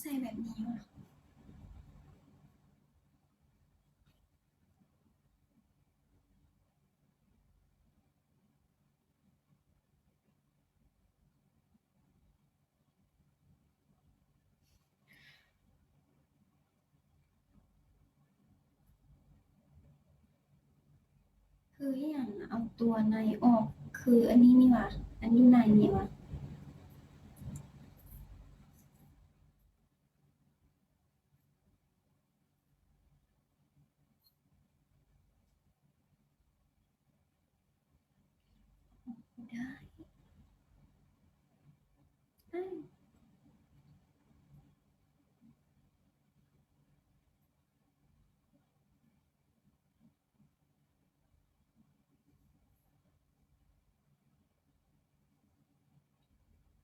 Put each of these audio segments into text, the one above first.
ໃສ່ແບບນີ້ຫວາ? ຄືອີ່ຫຍັງ ເອົາຕົວໃນອອກ ຄືອັນນີ້ນີ້ຫວາ ອັນຢູ່ໃນນີ້ຫວາ?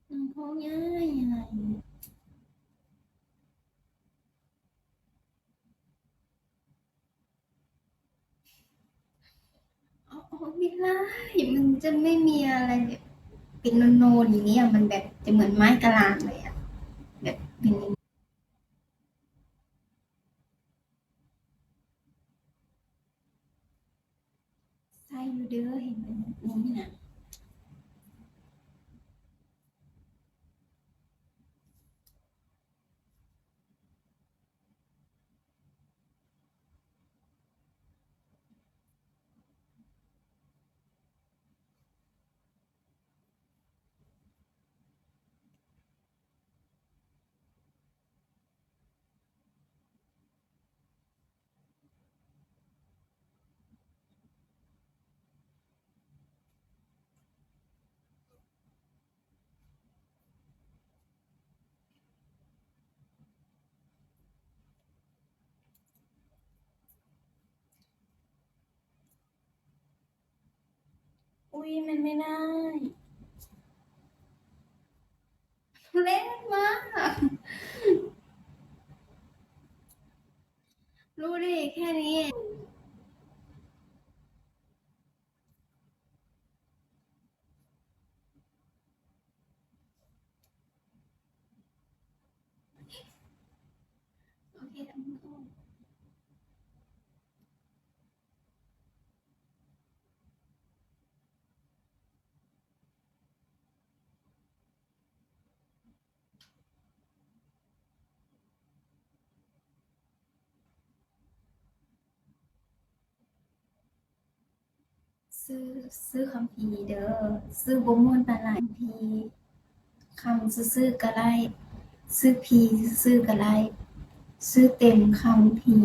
ມັນໂຄງງ່າຍໆ. ອອກ ອອກໄດ້ ມັນຈະໄມ່ມີອະໄລແບບເປັນໂນນໆ ຢ່າງນີ້ອະ ມັນແບບຈະເໝືອນໄມ້ກະລາງເລີຍອະ ແບບເປັນ ໃສ່ຢູ່ເດີ ເຫັນມັນນີ້ນະ. ອຸ້ຍ ມັນໄມ່ໄດ້ ເລັກມາກ ຮູ້ເດ ແຄ່ນີ້ເອງ. ໂອເຄ ເອົາມືອອກ. ຊື່ ຊື່ຄຳພີເດີ ຊື່ບໍ່ມ່ວນປານໃດ. ຄຳພີ ຄຳຊື່ໆກະໄດ້ ຊື່ພີຊື່ໆກະໄດ້ ຊື່ເຕັມຄຳພີ.